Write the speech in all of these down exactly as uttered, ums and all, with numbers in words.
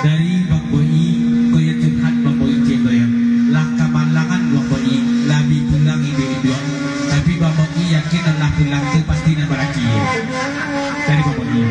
Dari Bang Boi, ko yo curhat Bang Boi ciek ko yo. Lah kamalangan Bang Boi, lah bi pulang induak-induak. Tapi Bang Boi yakin lah pulang tu pasti nan balaki yo. Dari Bang Boi.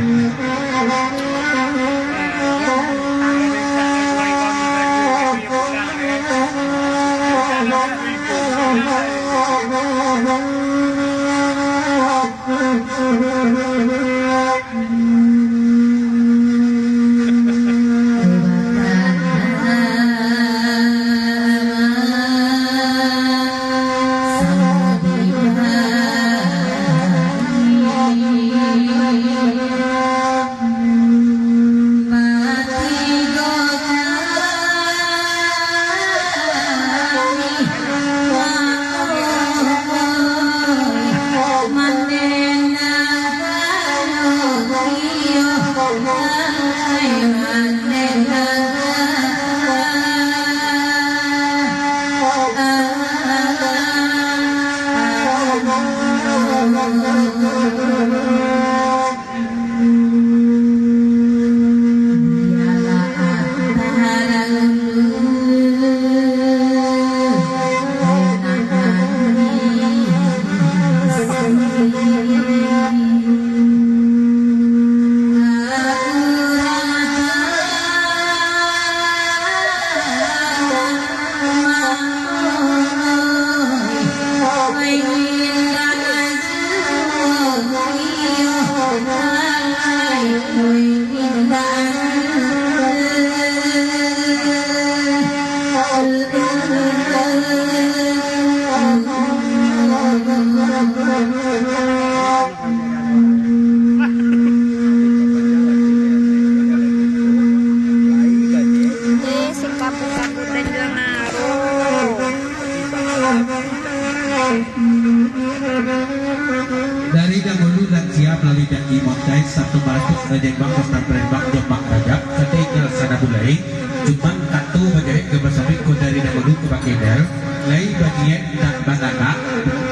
Dari dahulu lansia malalui daki montai, sarato maratuik rajang bang, kostan palembang, jombang rajab, satinggal sana bulai. Cuman kato bajawek ka basabik ko dari dahulu ka bakendal, lai baniat nak bananak,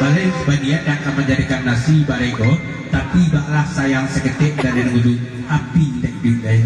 lai baniat nak ka manjadikan nasi barego, tapi baklah sayang saketek dari dahulu, api indak iduik lai.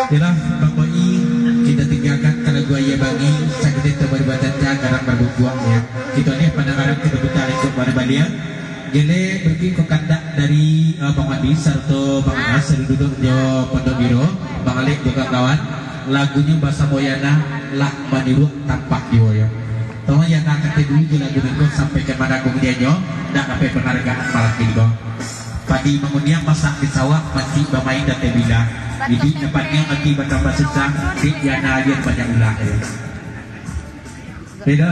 Iyolah, Bang Boi, kita tinggalkan ka lagu Aia Bangi, sakali tabari bacaca, garang barbubuak, ya. Kita lihat pandangaran kita putar ikut pada balian. Gele berikut ko kandak dari, eh, Bang Adi sarato Bang Anas, selalu duduk jo Pondok Biro, Bang Alek jo kawan-kawan. Lagunyo basamo Yana, Lah Maniruak Tampak Jiwo, yo. Tolong Yana katai dulu jo lagu niko sampai ka mana kemudiannyo, ndak dapek penghargaan malam niko. Padi manguniang masak di sawah, mancik bamain di ateh bilah. Iduik nan paniang ati batambah susah, dek Yana alian banyak ulah, yo. Beda.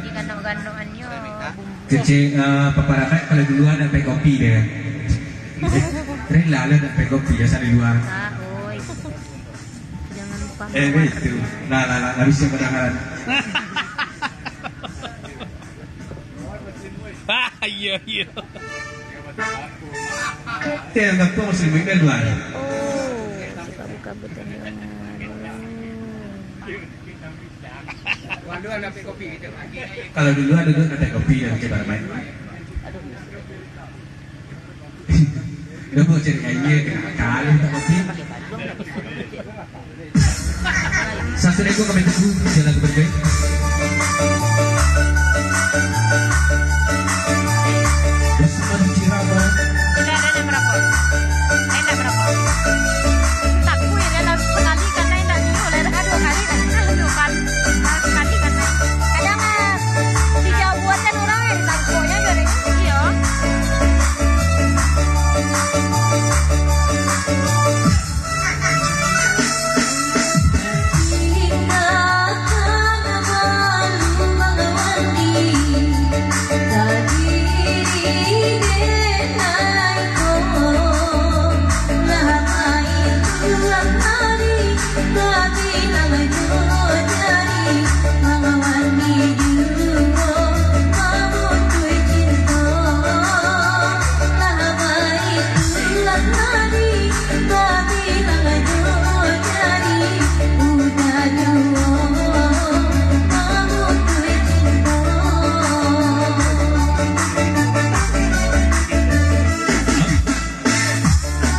Di gandok-gandokannyo bumbu. Kecil, eh, paparangkat kalau dulu ada pakai kopi dia. Rela lah nak pai kopi, asal di lua. Ah, oi. Jangan lupa. Eh, makan. Itu. Lah, lah, lah, habis yang kedengaran. Ah, iya, iya. Teh, yang gampang masih main di lua. Oh, suka buka butang jangan. Kalau dulu ada dulu nanti kopi yang kita main. Kamu cari aja kena kali tak kopi. Sasudah itu kami tunggu jalan berbaik. Bersama di Ciramo. Tidak ada yang merokok. Saya tidak merokok. Takut ya, dia harus sekali karena tidak dulu, lah dah dua kali kan. Nah, dua kali. Nah, sekali kan. Kadang, ah, di jauh buatan orang yang ditangkoknya juga ada. Iya.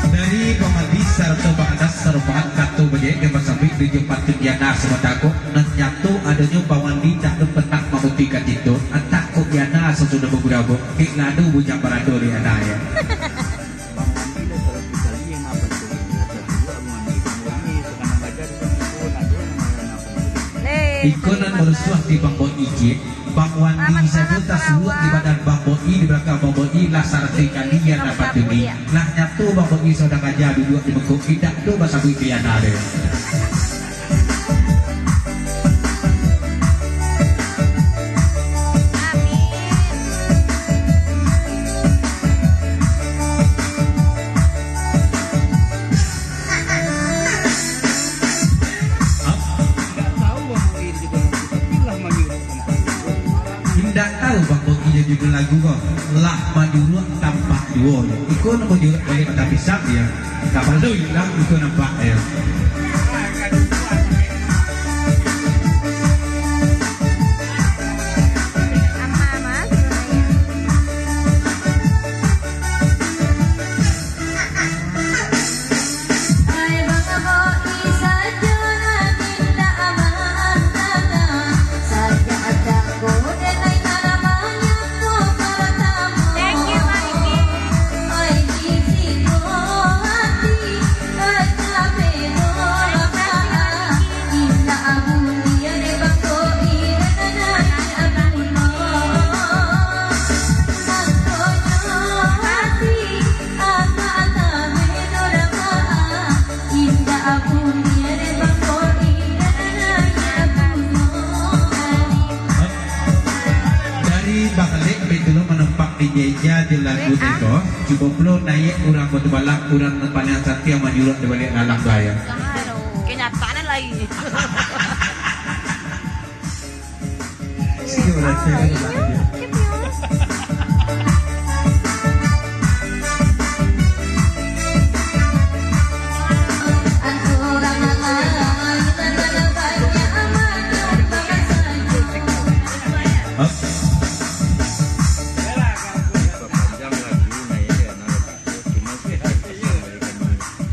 Dari Bang Andi sarato Bang Anas, sarombongan kato bajahek nan basambuik di Jumpang Tundiana Sumatera ko, nan nyato adonyo Bang Andi indak doh pernah mamutikan cinto, antah kok Diana sasudah bagurabo, kek lado bujang barado di Ana, ya. Bang Andi lah saratus kali yang nak bantu, lah satu juo Bang Andi, Bang Andi sekarang aja di sini pun ada yang nak bantu. Iko nan marusuah di Bang Boi Ijin, Bang Wandi sajo tasuruak di badan Bang Boi, di balakang Bang Boi lah saratuih kali yang dapat dunia. Lah nyato Bang Boi sadang aja duduak di bengkok, indak tu basabuik di Ana deh. Indak tahu Bang Bogi jadi lagu ko, lah manyuruak tampak juo. Iko namo juruak baliak mata pisang dia. Kapalo ilang iko nampak dia. Dari Bang Lek, betulo manumpak di Jeja di lagu tadi ko. Cubo pulo naiak urang Batu Balang, urang nan paling santiang manyuruak di baliak lalang tu, yo. Kenyataan lain.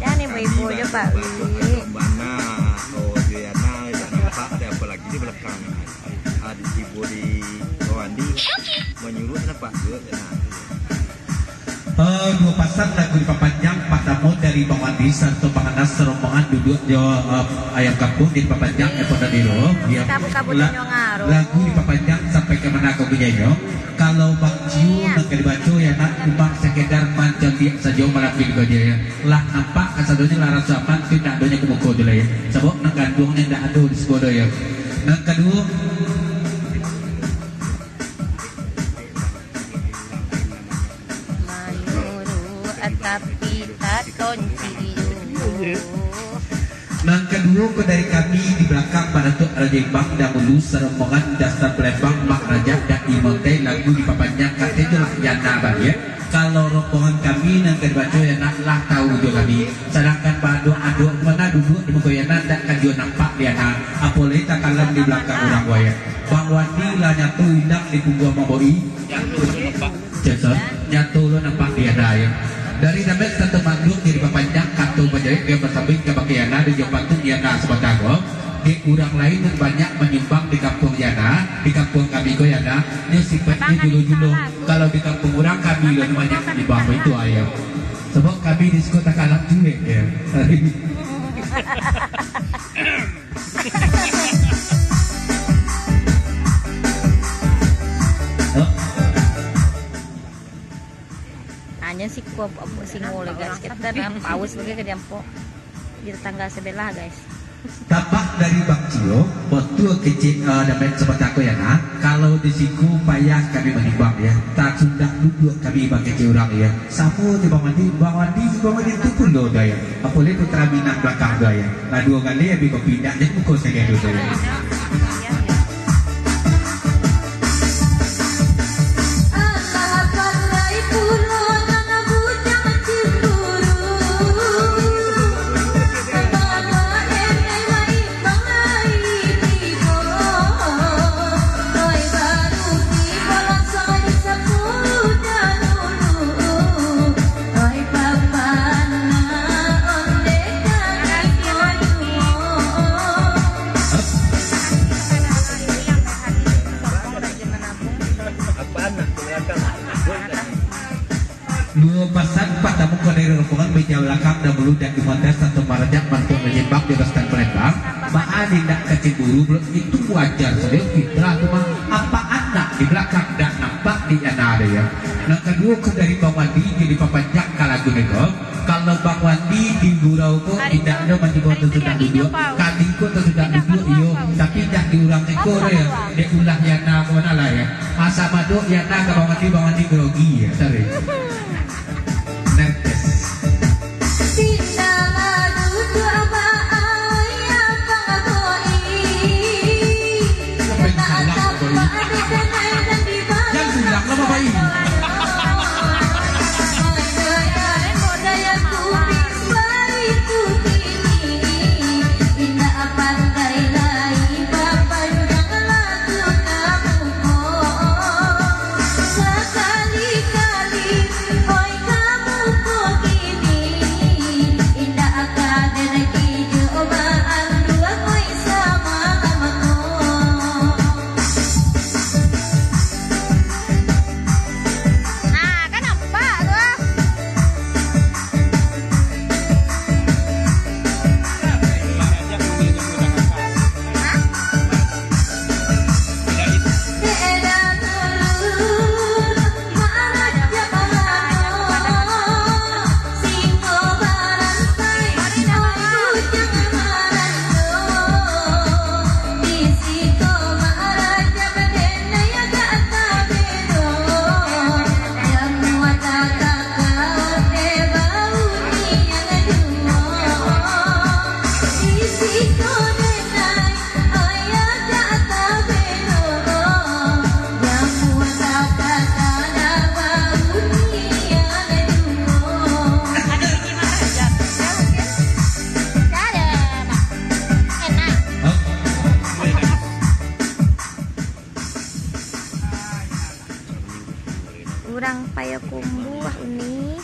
Jan ibo-ibo jo, Pak Wi. Bana, oh, Juliana, tak nampak, ada apa lagi di belakang? Ah, di tibo di bawah ni, manyuruak nampak juo, nah. Eh, duo pasang lagu dipapanjang, partamo dari Bang Wandi sarato Bang Anas, sarombongan duduak jo, eh, ayam kampung dipapanjang, eh, pun tadi tu. Yo. Lagu dipapanjang sampai ka mano ka gunanyo? Kalau Bang Ciu nan ka dibaco, yo, nak cuma sekedar mancaliak sajo malam minggu ko, yo. Lah nampak kasadonyo lah raso aman, tu indak adonyo ka muko tu lah, yo. Sabab nan ganduang nyo indak ado di siko do, yo. Nan kaduo, Manyuruak tapi Nan kaduo ko dari kami di balakang Pak Datuak Rajo Imbang, dahulu sarombongan Dastan Palembang, Mak Rajak dan Imam Teh, lagu dipapanjang katonyo lah Yana baliak. Kalau rombongan kami nan ka dibaco Yana lah tahu jo kami. Sadangkan Pak Adok-adok ko nan duduak di muko Yana, dak ka juo nampak di Yana. Apo lai takalam di balakang urang wayah. Bang Wandi lah nyato ilang di pungguang Bang Boi. Cek, nyato lo nampak di Yana, yo. Dari Damet Santo Manduk jadi papanjang kato bajawek, yo, basambuik kabake Yana, di jo pantun Yana sabanta ko. Dek urang lain nan banyak manyumbang di kampuang Yana, di kampuang kami ko Yana, nyo sipaiknyo julo-julo. Kalau di kampuang urang kami lo nan banyak manyumbang, itu ayo. Sabab kami di siko takalam juo, yo. Hanya siko, singo lagi, sekitar paus lagi ka diampok di tetangga sebelah, guys. Tambah dari Bang Cio, batua kecek, eh, Damet sabanta ko Yana, kalau di siko payah kami manimbang, yo. Tasundak duduak kami bakecek urang, yo. Samo jo Bang Wandi, Bang Wandi, Bang Wandi tu pulo, yo. Apo lai Putra Minang balakang tu, yo. Lah duo kali abih kopi, indak jan muko sajo tu, yo. Alah pandai pulo nan bujang cemburu. Baba emeh lai. Duo pasan, patamu ko dari rombongan meja balakang dahulu dan Imantes Santo Marajak mantuak manyimbang di Bastan Palembang. Baa indak ka cemburu pulo, itu wajar sajo, fitrah tu mah. Apak anak di balakang dak nampak di Yana, yo. Nan kaduo ko dari Bang Wandi, jadi papanjang ka lagu niko. Kalau Bang Wandi di gurau ko indak ado manyimbang tasundak duduak, kami ko tasundak duduak, iyo, tapi indak di urang iko, yo. Dek ulah Yana ko mano lah, yo. Asa madok Yana ka Bang Wandi, Bang Wandi grogi, yo, sorry. Nervous. Jan tulak lah, Bapak Ii. Nah, kan nampak tu ah. Urang Payokumbuah uni.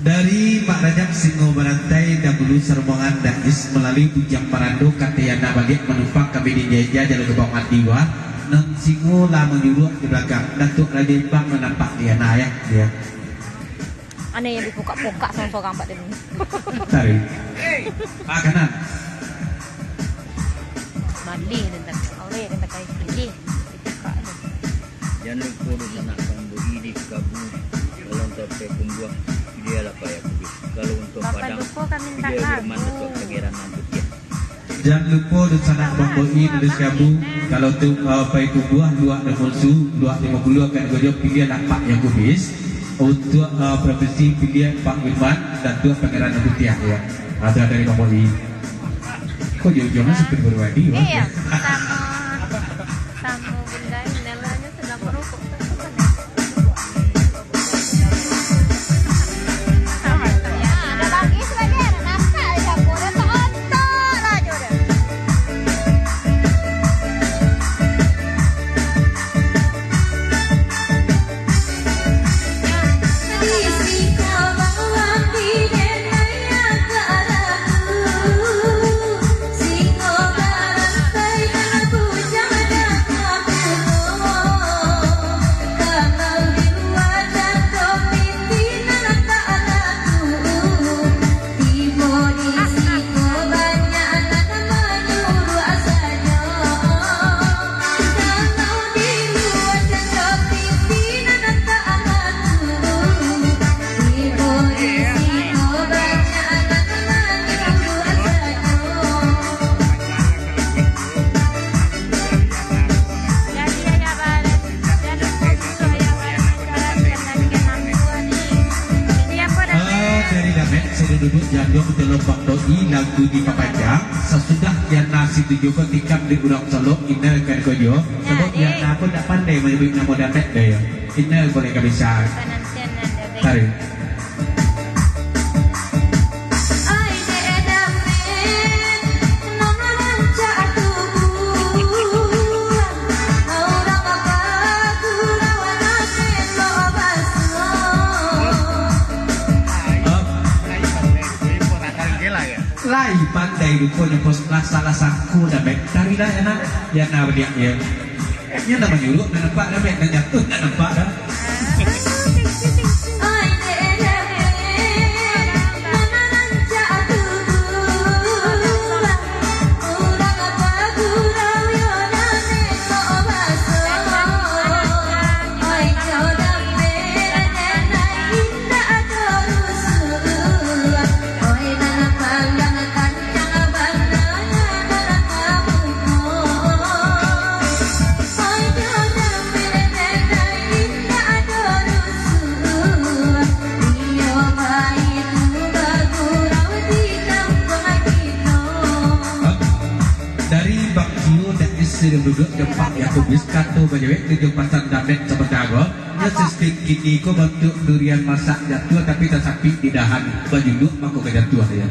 Dari Mak Rajak Singo Barantai, dahulu sarombongan Dais malalui Bujang Parando, ka Tayana baliak manumpang ka Bidin Jaija, jalur Gebang Mati, wah. Nan singo lah manyuruak di balakang, Datuak Rajo Imbang nan nampak di ana, yo, yo. Aneh yang dipokak-pokak sorang-sorang, Pak, tadi. Tari. Ah, kanan. Malih tantang, malih tantang kai. Jan lupo dunsanak Bang Boi di Sikabu, kalau untuak Payokumbuah, piliahlah Payokumbuah. Kalau untuak Padang, piliah Wirman Datuak Pageranan Putiah. Jan lupo dunsanak Bang Boi di Sikabu, kalau untuak, uh, Payokumbuah, luak Damonsu, luak limo puluah akan gojo, piliahlah Pak Yakubis. Untuk, eh, provinsi pilihan Pak Firman, Datuak Pangeran Putiah, ya. Ada dari Bang Boi. Kok jauh-jauh masuk ke Purwadi, Bang? Iya, sama, sama Bunda Inel aja sedang merokok. Ada lagi sebagian, nampak di dapur, dia tak ontok lah, dia. Ah, dari Damek, sudah duduk jadok di lobang doi, lagu di papanjang. Sasudah Yana si tujuh ko tikam di urang Solok, ina kan ko jo. Sabab Yana pun tak pandai manyabuik namo Damek doh, yo. Ina boleh ka bisa. Tarik. Lai pandai ruponyo, bos, lah salah sangko Damek. Tarilah, Yana. Yana baliak, yo. Nyo nak manyuruak, nak nampak dah, Mek, nak jatuah, nak nampak dah. Dari Bang Kio dan isteri duduk tempat Yakubis, kato bajawek tujuh pasan Damek sabanta ko. Nyo sistim kini ko bantuak durian masak jatuah, tapi tasapik di dahan, bajuluk mako ka jatuah, yo.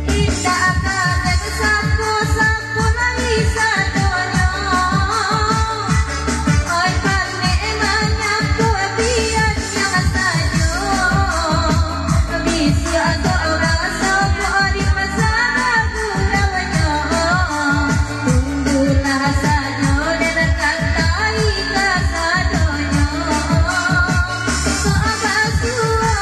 Indak ka den sapo-sapo lai sadonyo. Oi, panek manyapo bian yang sajo. Bisuak agak raso ko di masa baguraunyo. Tunggulah sajo den katai kasadonyo. Kok basuo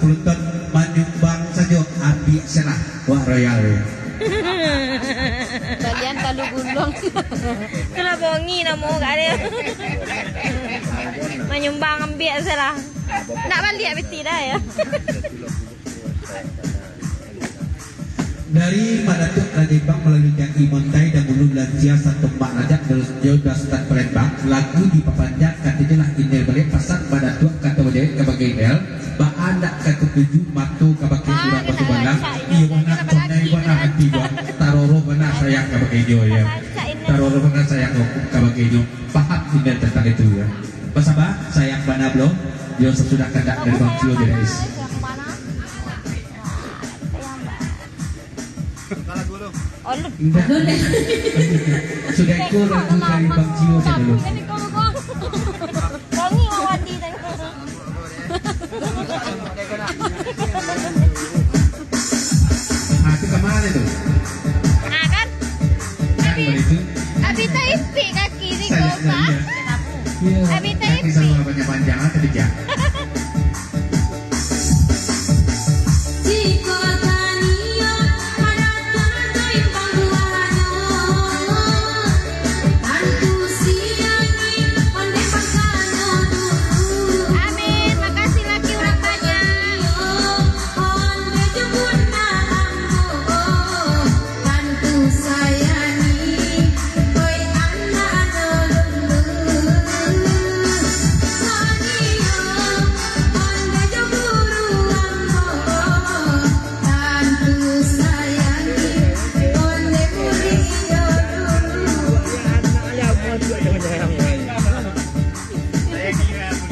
Nonton manyumbang sajo, ambiak se lah, wak royal. Balian talu guluang. Itulah bongi namo kak dia. Manyumbang ambiak se lah. Nak baliak piti dah ya. Dari Madatuak Raja Imbang malalui Jang Imontai Dangulu Lansia Satumbak Rajak Darus Jauh Dastad Palembang, lagu dipapanjang, katigolah Inel baliak, pasan Madatuak kato bajawek ka bagai Inel, baa ndak ka katuju mato ka bagai urang batu balang, iyo bana, ondeh bana ati ko, taroro bana sayang ka bagai nyo, ya. Taroro bana sayang ka bagai nyo. Paham Inel tantang itu, ya. Basaba, sayang bana blo, yo sasudah kandak dari Bang Cio, ya, guys. Indak. Sudah iko lagu dari Bang Cio sajo dulu. Wangi mawandi tadi. Ah, tu ka ma tu? Ah, kan? Kan Abi, baitu. Abi taipik kaki ni, Salah kau, Pak. Salah, ya. Iya. Abi taipik. Kaki salah panjang-panjang, ah, tapi jak. Amin. Makasih laki urang banyak.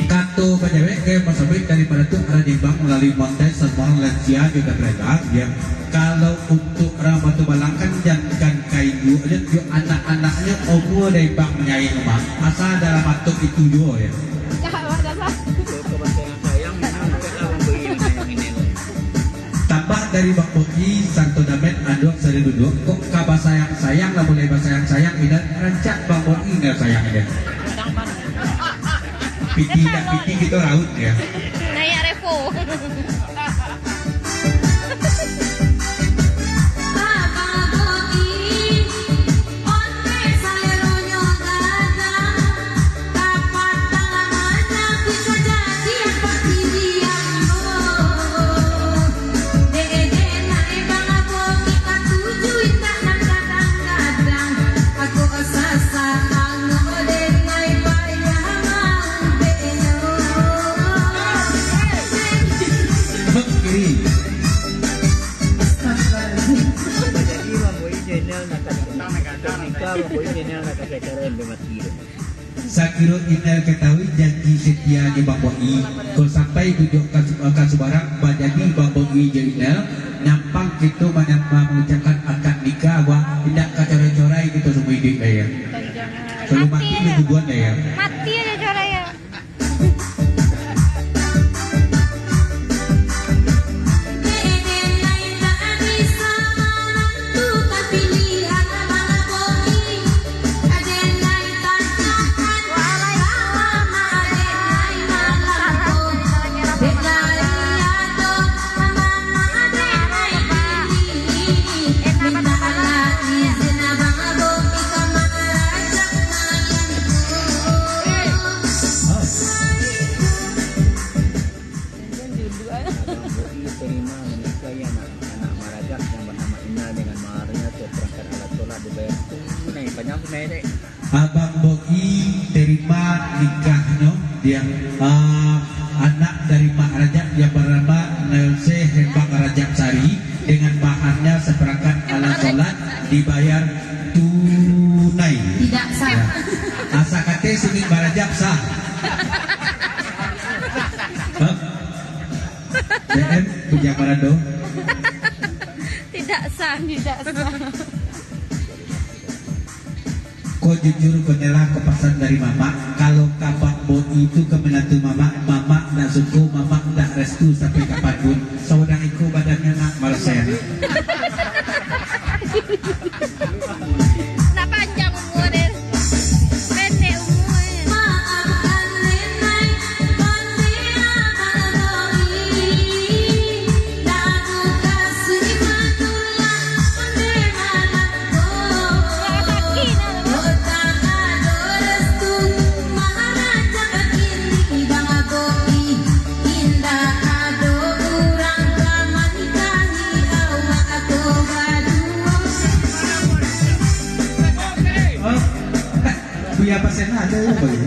Kato bajawek ka pasabuik dari Madatuak Raja Imbang malalui Montai Samuang Lansia jo Dabreba, ya. Kalau untuak urang batu balang kan jankan ka induak jo, jo anak-anaknyo, umua dari Imbang manyain umah, asa dalam atok itu juo, ya. Tambah dari Bang Boki, Santo Damet, Anduang Sari Duduak, kok ka basayang-sayang lah, mulai basayang-sayang, Inel rancak Bang Boki, Inel sayang dia. Piti tak piti, kita raut dia. Naik revo. Jadi, Bang Boy channel nak kasih, nikah, Bang Boy channel nak kasih acara yang mati. Sakiro Inel katahui janji setia jo Bang Boi, kok sampai duduak ka, ka subarang, bajadi Bang Boi jo Inel, nyampang kito manyam-, mangucapkan akad nikah, wah, indak ka corai-corai kito saumua iduik, ya. Kalau mati, mati aja. Bubuan, ya. Mati aja corai, ya. Abang Boi terima menikahi anak, anak Marajak yang bernama Inal dengan maharnya seperangkat alat sholat dibayar tunai. Panjang tunai, Dek. Abang Boi terima nikahnyo, dia, ah, anak dari Mak Rajak yang bernama Nelse Hembang Rajak Sari dengan maharnya seperangkat alat sholat dibayar tunai. Tidak sah. Ya. Asa kate singit barajak sah. Hah? D M, pinjam barado. Tidak sah. Tidak sah. Ko jujur, ko nyo lah, ko pasan dari mamak. Kalau ka Bang Boi tu ka minantu mamak, mamak ndak suko, mamak ndak restu sampai kapanpun. Sawadang iko badannyo nak, malas saya nak. Nak panjang umur deh. Pendek umur. Maafkan Nenek, pandai Abang Boi. Biar pasien ada ya, Bang?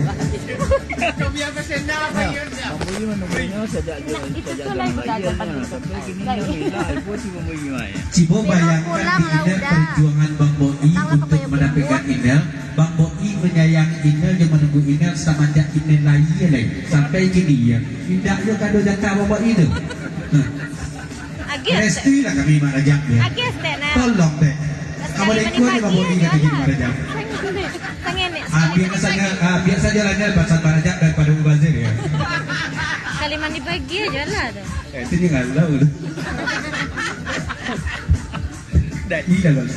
Biar pasien ada, Bang? Nah, itu tu lah yang kita ajar tadi tu. Sampai kini dia ni lah, ibu cuma bagi mai. Cubo bayangkan di Inel perjuangan Bang Boi untuk mendapatkan Inel. Bang Boi menyayangi Inel, dia menunggu Inel semenjak Inel lahir lai. Sampai kini ya. Indak yo kado jatah Bang Boi tu. Huh. Agiah, Resti lah kami, Mak Rajab, ya. Agiah, Tek, nah. Tolong, Tek. Assalamualaikum, Bang Boi, kata gini, Mak Rajab. Sangat ni. Ah, biar saja, ah, biar saja lah, Nel, pasal Mak Rajab daripada Mubazir, ya. Kalimat dibagi aja lah tu. Eh, itu dia nggak tahu tu. Dah hilang, Bang.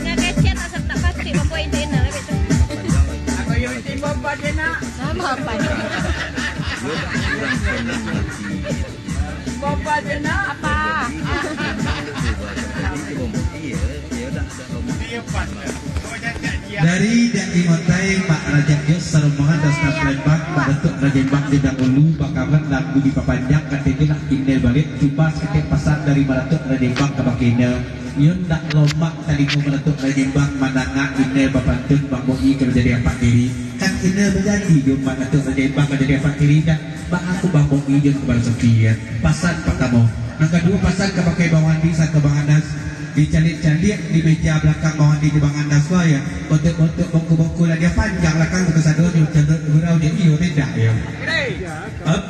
Ingat kecil, asal tak pasti, mampu itu Inel, habis tu. Aku yang mesti mampu aja, nak. Sama apa ni? Mampu aja, nak. Apa? Dari Daki Montai, Mak Rajab Jos, Sarumbungan, dan Staf Lembang, Mak Datuk Raja Imbang di dahulu, bakawan lagu dipapanjang, kategolah Inel baliak, cuma saketek pasan dari Mak Datuk Raja Imbang ka bakeh Inel. Nyo ndak lomak talingo Mak Datuk Raja Imbang mandanga Inel bapantun Bang Boi kalau jadi apak tiri. Kan Inel bajanji jo Mak Datuk Raja Imbang kalau jadi apak tiri, dak? Baa kok Bang Boi jo Bang Sofi, ya? Pasan partamo. Nan kaduo, pasan ka bakeh Bang Wandi sarato Bang Anas. Dicaliak-caliak di meja balakang Bang Wandi jo Bang Anas ko, ya. Bontuak-bontuak bongko-bongko lah dia panjang balakang tu kasadonyo, candok gurau dia, iyo, tidak, ya. Up.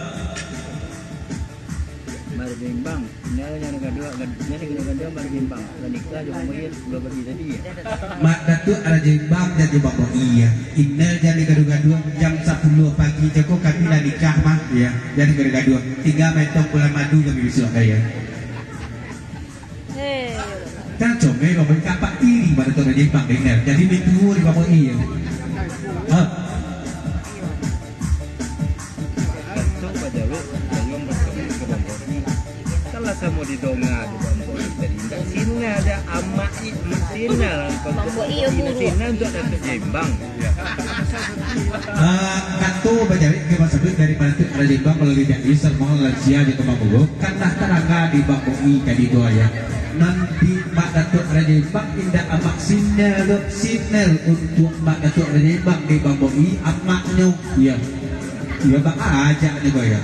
Margimbang, Inel nan kaduo, Inel nan kaduo Margimbang, lah nikah jo Bang Boi, duo pagi tadi, ya. Mak Datuk Raja Imbang jan jo Bang Boi, ya. Inel jan digaduah-gaduah, jam sapuluah pagi cako kami lah nikah mah, ya. Jan digaduah-gaduah. Tingga maetong bulan madu kami bisuak, ya. Hei. Kan comel Bang Boi, ka apak tiri Mak Datuk Raja Imbang, Inel. Jadi mintuo di Bang Boi, ya. Ha. Datuk bajawek, balun batamu ka Bang Boi. Kan lah samo didonga di Bang Boi tadi. Indak sinan ado amak i, amak sinan lah. Bang Boi, iyo, Bang Boi, indak sinan untuak Datuk Raja Imbang. Ah, kato bajawek ka pasabuik dari Mak Datuk Raja Imbang malalui Daki Sarmang Lansia jo Kemang Bugo, kan lah tarangga di Bang Boi tadi tu, ya. Nan di Mak Datuk Raja Imbang indak amak sinan tu, sinan untuak Mak Datuk Raja Imbang di Bang Boi, amaknyo. Iyo. Iyo, baa ajaknyo ko, yo.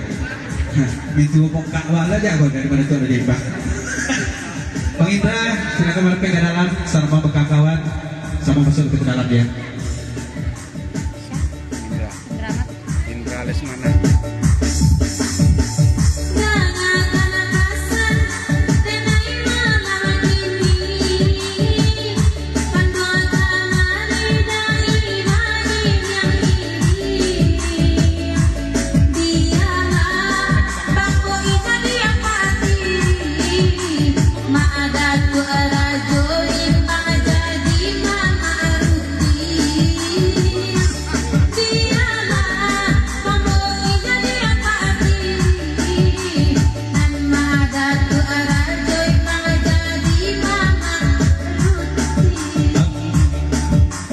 Hah, mintuo bongkak bala jak ko dari Mak Datuk Raja Imbang. Bang Indra, silakan marampek ka dalam, saramo bakawan-kawan, samo masuak ka dalam, yo. Indra. Indra Lesmana.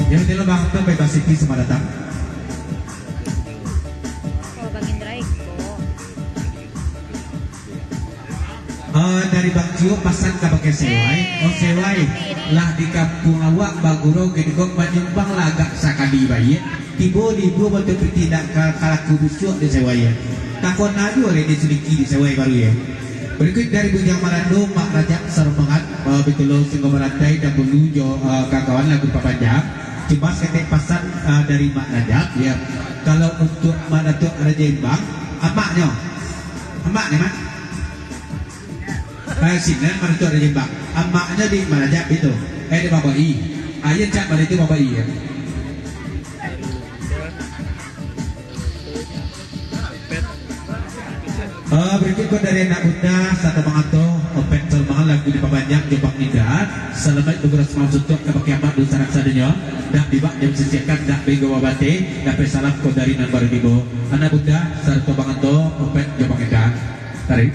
Yang penting lo bang tu bebas siti sama datang. Oh, Bang Indra iko. Ah, dari Bang Cio pasan ka bakeh Sewai. Oh, Sewai, lah di kampuang awak bagurau, kini ko manyumbang lah agak sakali baiak. Tibo-tibo bantuak piti nak ka, ka laku busuak di Sewai, yo. Takon ajo oleh di Suliki di Sewai baru, yo. Barikuik dari Bujang Marando, Mak Rajak Sarombongan, ah, Bitulo Singgo Marantai, Dambulu jo, ah, kawan-kawan lagu papanjang. Cuma saketek pasan, ah, dari Mak Rajak, yo. Kalau untuak Mak Datuak Raja Imbang, amaknyo. Amaknyo, Mak. Eh, sinan Mak Datuak Raja Imbang. Amaknyo di Mak Rajak itu. Eh, di Bang Boi. Ayo cak balik tu Bang Boi, yo. Eh, barikuik ko dari anak bunda, sarato manganto, Opet Salman lagu dipabanyak jo Bang Ida. Salamaik bagurau samalam suntuak kabake amak dunsanak sadonyo. Dak dibak jam sisiakan, dak bego babateh, dapek salam ko dari nan baru tibo. Anak bunda, sarato manganto, Opet jo Bang Ida. Tarik.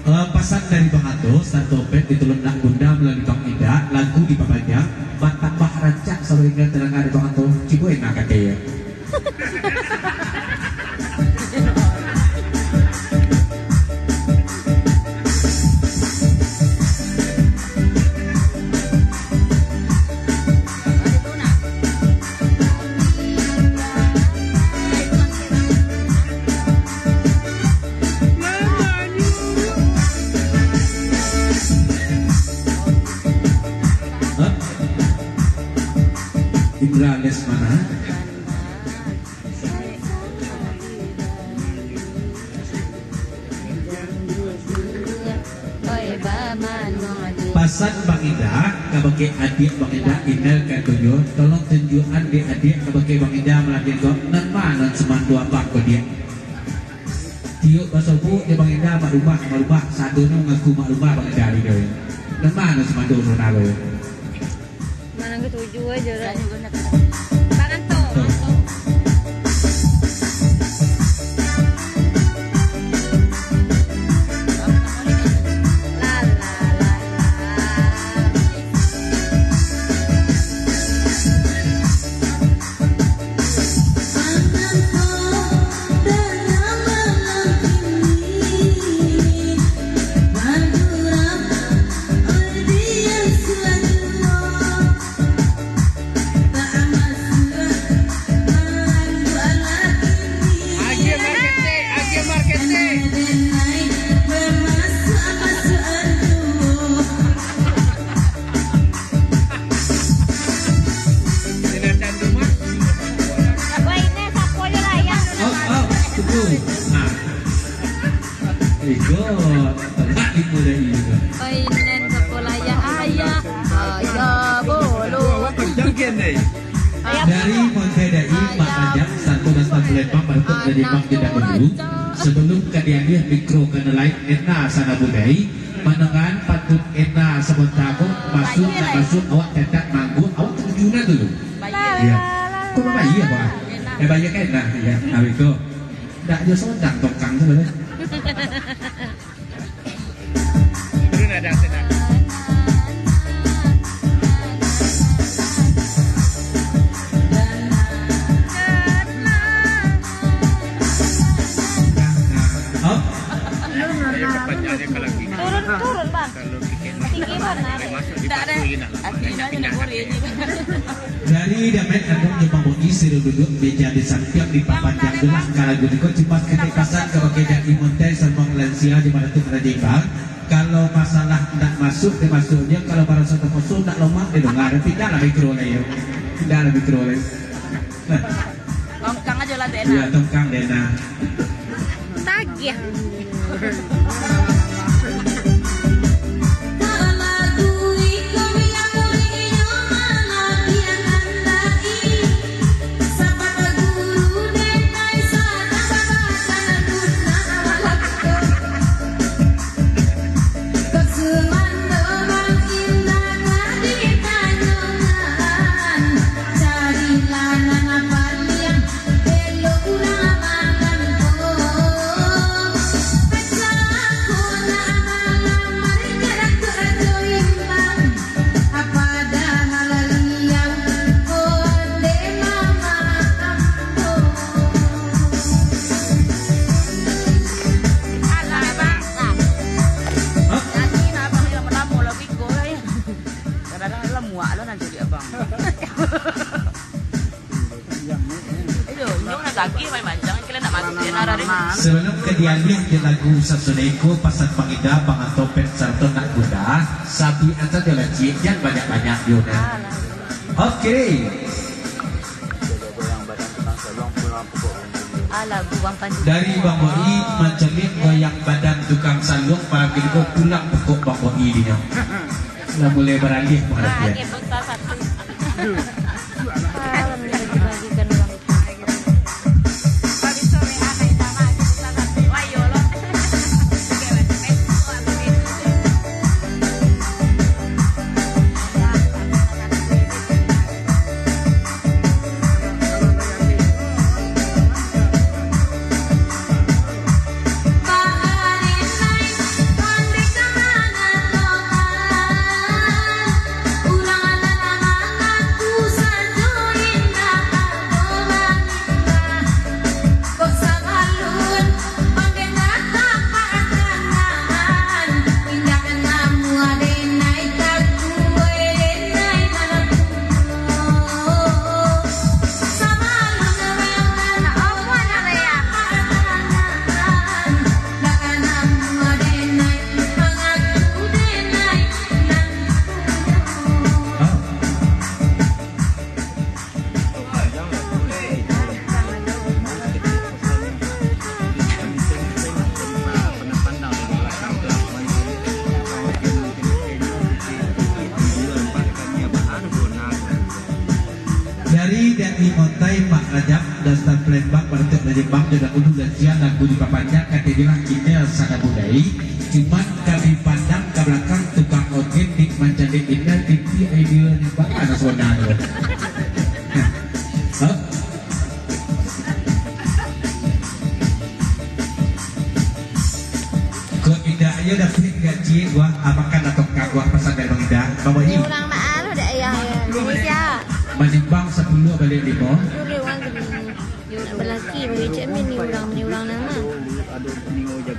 Eh, pasan dari Bang Ato, sarato Opet ditulun anak bunda malalui Bang Ida, lagu dipabanyak, batambah rancak sahinggo tadanga dari Bang Ato, cubo enak kato yo. Hah? Indra Lesmana. Pasan Bang Ida kabake adiak Bang Ida, Inel ka tujuah, tolong tunjuakan dek adiak kabake Bang Ida malah ko, nan ma nan sumando abang ko diak. Tiok basobok jo Bang Ida, mak rumah, mak rumah, sadonyo mangaku mak rumah Bang Ida di ko. Nan ma nan sumando nan ko. Nan katujuah aja lah. Tangan tu. La, la, la, la. Agie marketing, agie marketing. Tidak candu mah. Wah, ini sapo yo lah ya. Up, up, tunggu. Nah. Ego, tengah lima dari itu. Oi, nen sapo lah ya, ayah. Ayah bolo. Jangkian deh. Dari Monte Dai, Mak Rajab, satu dasa bulan Mak, barutuk dari Mak Tidak Dulu. Sebelum ka dialih mikro ka nan lain, Ena Sana Budai. Manangan patut Ena sabanta ko, masuk nak masuk, awak tetap manggu, awak tuju na tu. Iya. Kok bayar, Pak? Eh, bayar kan? Nah, iya. Habis tu. Dak jo sodang tokang tu lah. Turun ada, ada. Up. Turun, turun, Bang. Tinggi, Bang. Ndak ada. Akhirnya nak boleh je. Dari Damet Andong Jepang Bugis, sudah duduk meja di samping, di papan yang jelas, kalau gini kau cemas ketik pasang ke bagai dan imun teh, sermong lansia di mana tu kena jimbang. Kalau masalah ndak masuk, dia masuknya. Kalau barasa terpaksa, ndak lomak, dia dengar. Pindahlah mikro lah, ya. Pindahlah mikro lah. Tongkang aja lah, Dena. Iya, tongkang, Dena. Tagih. Dong nak gagih main manjang, kalian nak mati, nak rari. Sabalun ka dialiah jo lagu sasudah iko, pasan Bang Ida, Bang Anto, Pet, sarato Nak Bunda, sabian sajo lah, ciek, jan banyak-banyak jo, nah. Alah. Oke. Ah, lagu Bang Panji. Dari Bang Boi, Mancaliak Goyang Badan Tukang Saluang, malam kini ko pulang pokok Bang Boi dinyo. Lah mulai baraliah Ah, paratian. Ni pun salah satu. Ah, bagi-bagikan uang. Dari Dani Motai, Mak Rajab, Dastan Palembang, Baratok Palembang, Jodan Ulu Lansia, lagu dipapanjang, kato bilang kini sada budai, cuman kami pandang ka balakang tukang ojen di mancaliak indah, titi idea ni baa nasonyo tu. Hah? Kok indak, iyo dapek gaji gua, ah, makan atau ka gua pasan dari Bang Indah. Bang Boi. Ni urang mak anu dak ayah, ya. Indonesia. Manimbang sapuluah baliak limo. Suruh urang tu. Yo, balaki bagi cik Min ni urang, ni urang nama.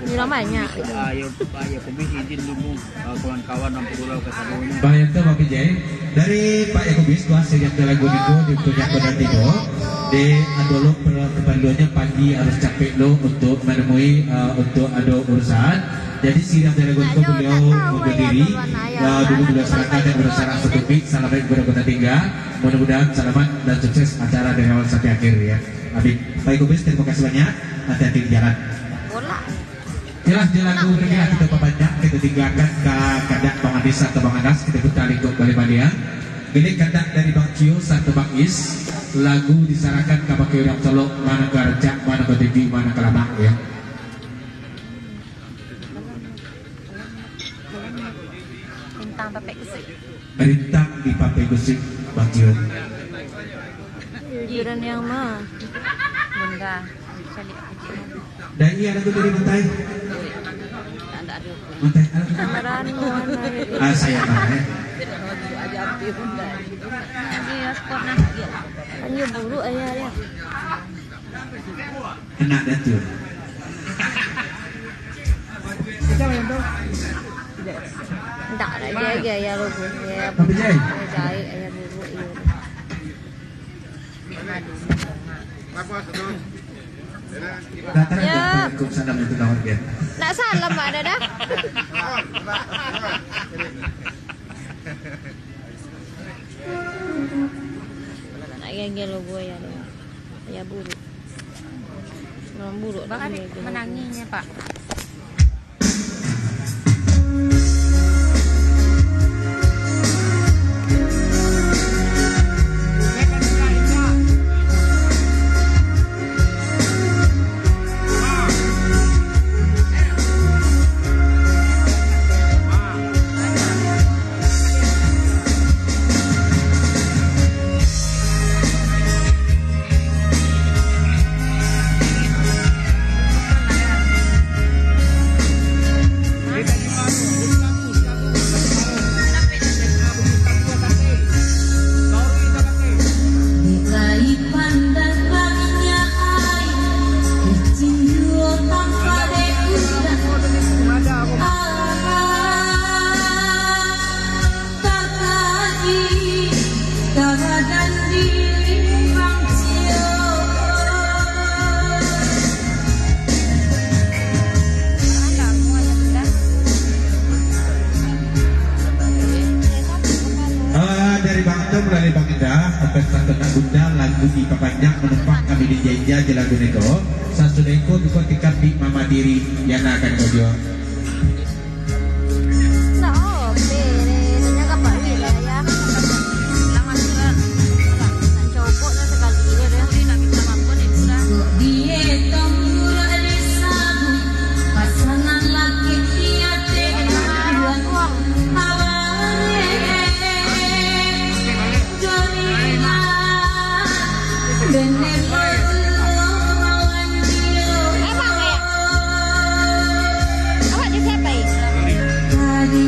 Ni urang banyak. Ah, yo, ah, yo, kami izin dulu. Ah, kawan-kawan nan pulau ka sadonyo. Baik, tu Bang Pijai. Dari Pak Yakubis, kuasa yang lagu niko, di punya kodan tigo. Di adolok per-, keperluannya pagi harus capek lo untuk menemui, ah, untuk ado urusan. Jadi, siriang dari lagu niko beliau mundur diri. Ah, dulu beliau serahkan dan beliau serah satu mic. Selamat kepada Kota Tingga. Mudah-mudahan selamat dan sukses acara dari awal sampai akhir, ya. Amin. Pak Yakubis, terima kasih banyak. Hati-hati di jalan. Bola. Jelas di lagu urang lah, kita pabanyak, kita tinggakan ka kandak Bang Anis atau Bang Anas, kita putar lingkup baliak-baliak. Jadi kandak dari Bang Cio sarato Bang Is, lagu disarahkan ka bakeh urang Solok, mano ka rancak, mano ka tinggi, mano ka lamak, ya. Bintang Papek Gusik. Rintang di Papek Gusik, Bang Cio. Jujuran yang ma? Bunda, caliak kecil. Dan iya lagu dari Mantai. Tak ada apa. Mantai, ah. Marano, marano. Ah, saya marah, ya. Iya, sport nah. Hanya buruk ayah dia. Anak Datuk. Ndak lah, dia aja ayah logo. Ayah Apa, Jai? Ayah jahit, ayah buruk, iya. Datang Ya. aja aku salam itu kawan dia. Nak salam, Mak Dada. Nak gengge logo ayah dia. Ayah buruk. Memang buruk Bang Adik menangisnya, Pak. Satu nak bunda lagu dipapanjang, manumpang kami di jaja je lagu niko. Sasudah iko buka tikam di Mama Diri, Yana akan ko juo. Nah, oh, bere, tanya ka Pak Wi lah, ya. Nak cobok lah sakali ni, dah. Pasangan laki di ateh. Emang, ya? Awak di siapa, eh? Aman.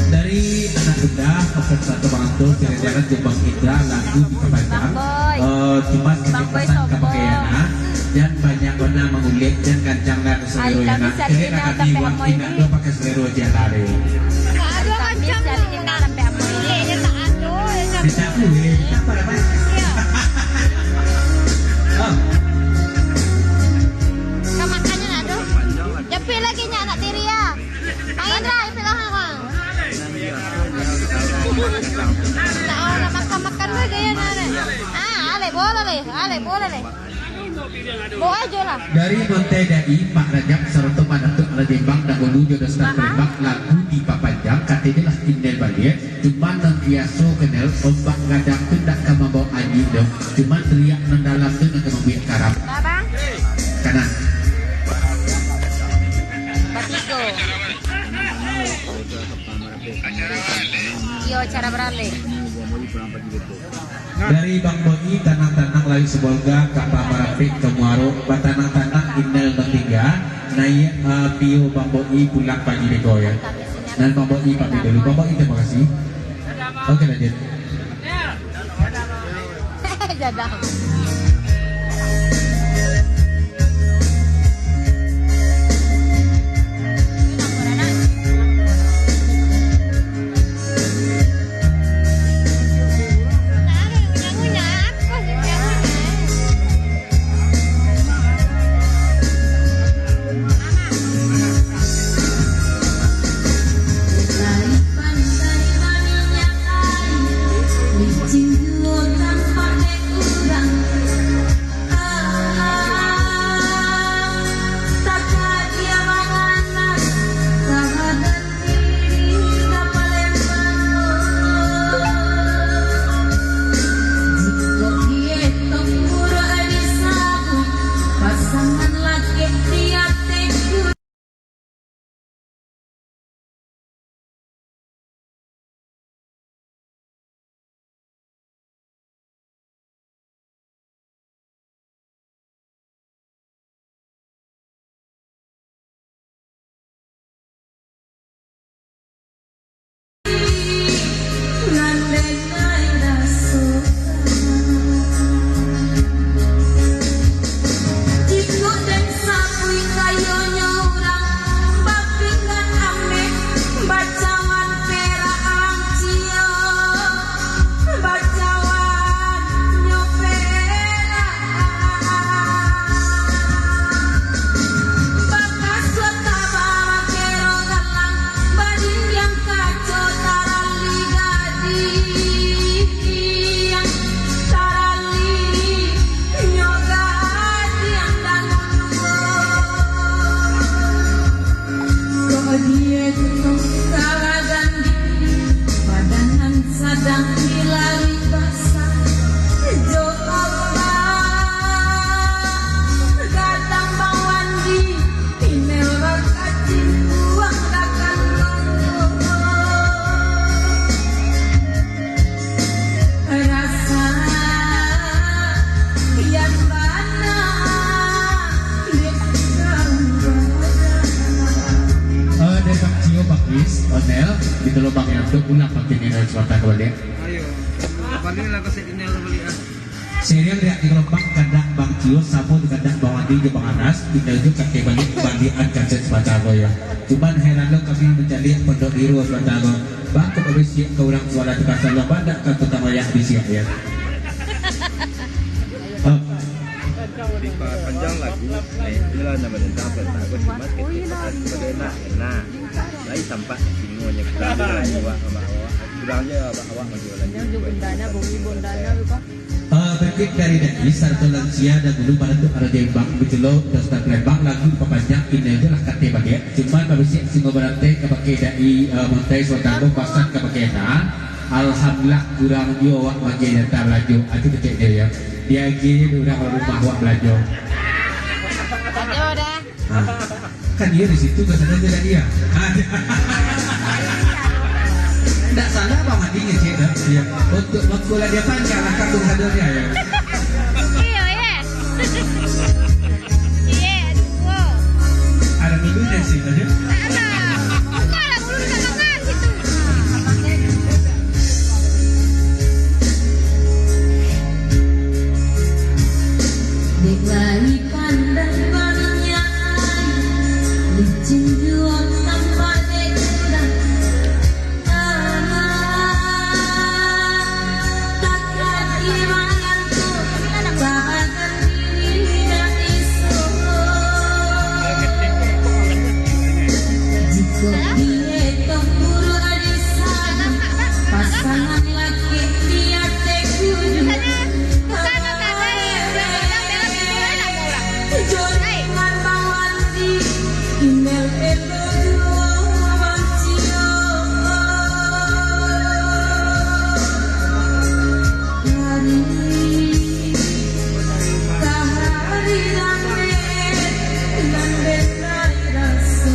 Dari anak bunda, pesan satu bang tu, silakan Bang Indra, lagu dipapanjang. Bang Boy. Eh, cuma Bang Boy pesan ka sombong. Pakaian, ah. Jan banyak bana mangulik, jan kancang lah ka salero. Hari Kamis nak kami buat sampai indak amai ni. Indak pakai salero je lah deh. Hari Kamis hari ni nak sampai amai ni. Minta kue, minta apa lah, Mas? Iya. Oh. Kau makannya nak tu? Japik lagi nyak anak tiri ya. Bang Indra, japik lah, Bang. Nak, nak makan-makan lagi ya, nak. Ah, alek bola leh, alek bola leh. Bawa aja lah. Dari Monte Dai, Pak Rajab, sarato Pak Datuk Rajimbang, dahulu jo Dasta Palembang, lagu dipapanjang, katonyo lah tingga baliak, cuman nan biaso kenal, ombak gadang tu ndak ka mambaok angin doh, cuman riak nan dalam tu nan ka mambuek karam. Bang. Kanan. Batigo. Iyo, cara baralek. Dari Bang Boi, tanang-tanang lai sabolga, ka Pamarampek ka Muaro, batanang-tanang indak batingga, naiak, ah, pio Bang Boi pulang pagi beko, ya. Dan Bang Boi pamit dulu. Bang Boi, terima kasih. Oke, lanjut. Jadah. Untuk ulang pakai Inel sabanta ka baliak. Ayo. Baliaklah kaset Inel tu baliak, ah. Siriang riak di Gerombang, kandak Bang Cio, samo di kandak Bang Adi jo Bang Anas, Inel jo katik baliak, baliakan kaset sabanta ko, yo. Cuman heran lo kami mancaliak Pondok Biru sabanta ko. Bang, kok babisiak ka urang suara tu kasar lo, bandak ka tukang mayak bisiak, yo. Hah? Dipapanjang lagu, eh, itulah nama tentang sabanta ko, cuma kecepatan kepada nak, nak. Lai sampai singonyo kurang lah, awak, awak, awak. Kurang je awak, awak maju lagi. Yang jo bundanya, bumi bundanya tu, Pak. Eh, berikut dari Dai, sarato lansia dahulu, baratuk Rajo Imbang, betulo, Ustaz Palembang, lagu papanjang, Inel jo lah katik baliak. Cuman babisiak singo barantai ka pakai Dai, eh, Montai Suatanggo, pasan ka pakai na. Alhamdulillah, kurang juo awak mangge nyata balajo. Atu kecek dia, yo. Diagiah je urang rumah awak balajo. Aduh, dah. Ah, kan iyo di situ, ka sado tu tadi, yo. Ah, ndak salah Bang Adi ngecek dah. Iyo. Untuk waktu lah dia panjang lah, ka sado dia, yo. Iyo, yo. Iyo, aduh. Ada minggu dia sih tadi. Alah. Bukalah mulut dah makan situ. Dek lai pandai baniai, licin juo tampak dek urang. Alah, takah di mayan tu, badan diri dak iso. Jikok dietong buruak di sana, pasangan laki di ateh kudu. Jodoh mawandi, Inel elo juo mancio. Hari, ka hari nan den, nan den lai raso.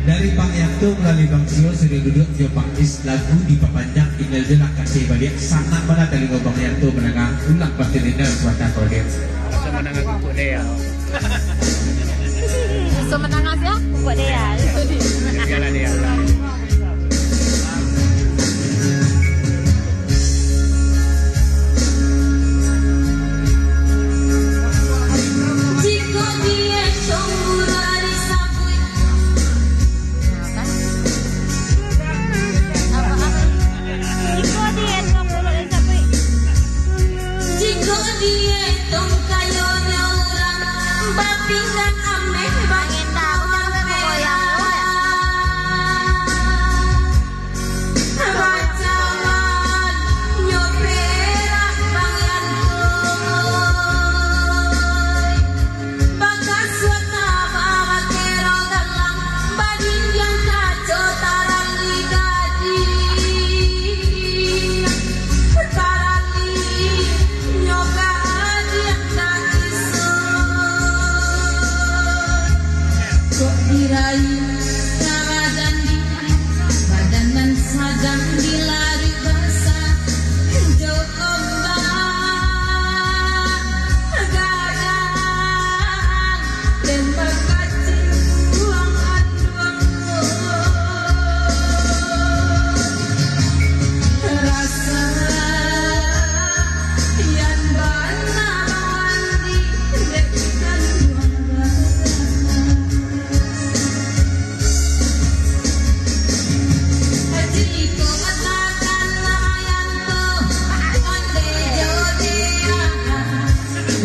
Dari Bang Yanto malalui Bang Cio, sudah duduk jo Bang Is, lagu dipapanjang, Inel jo lah katik baliak, sanang bana talingo Bang Yanto mandanga, ulang pakai Inel sabanta ka baliak. Raso mandanga Kukuak Dea. Raso mandanga sia? Kukuak Dea. Bialah Dea. Jikok dietong buruak di sabuik. Apa, apa? Jikok dietong buruak di sabuik. Jikok dietong kayonyo urang, bapinggan ameh, bapinggan perak. Bacaman nyo perak Bang Yanto. Bakasuik tabah bakero galang, badindiang kaco tarang di gading. Tarang di nyo gading ka iso. Kok dirai ka badan di Badan nan sadang dilarik basah jo ombak, gadang den bakacimbuang anduang. Raso pian bana mandi dek kanduang gadang.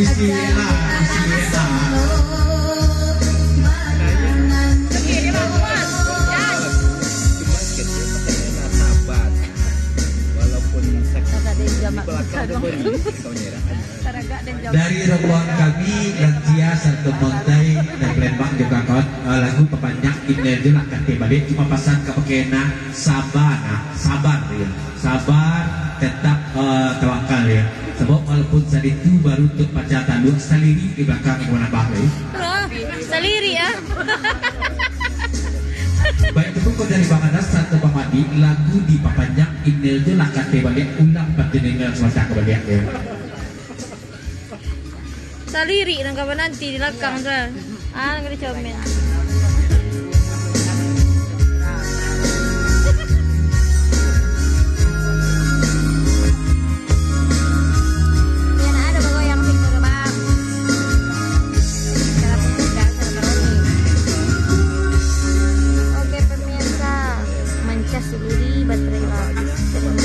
Isi W A, isi W A. Cuma kecil, sabar. Walaupun sakit, di balakang ada beri, kau nyerah. Dari rombongan kami, Lansia sarato Montai, dari Palembang jo kawan-kawan, eh, lagu papanjang, Inel jo lah katik baliak, cuma pasan ka pakai na, sabar na, sabar yo. Sabar, tetap, eh, tawakal yo. Sabab walaupun saditu baru untuak pacahan talua, salirik di balakang ka manambah lai. Ah, salirik, ah. Baik, itu pun dari Bang Anas sarato Bang Madi, lagu dipapanjang, Inel jo lah katik baliak, ulang pakai Inel sabanta ka baliak yo. Salirik nan ka mananti di lakang tu lah. Ah, nan ka dicomel.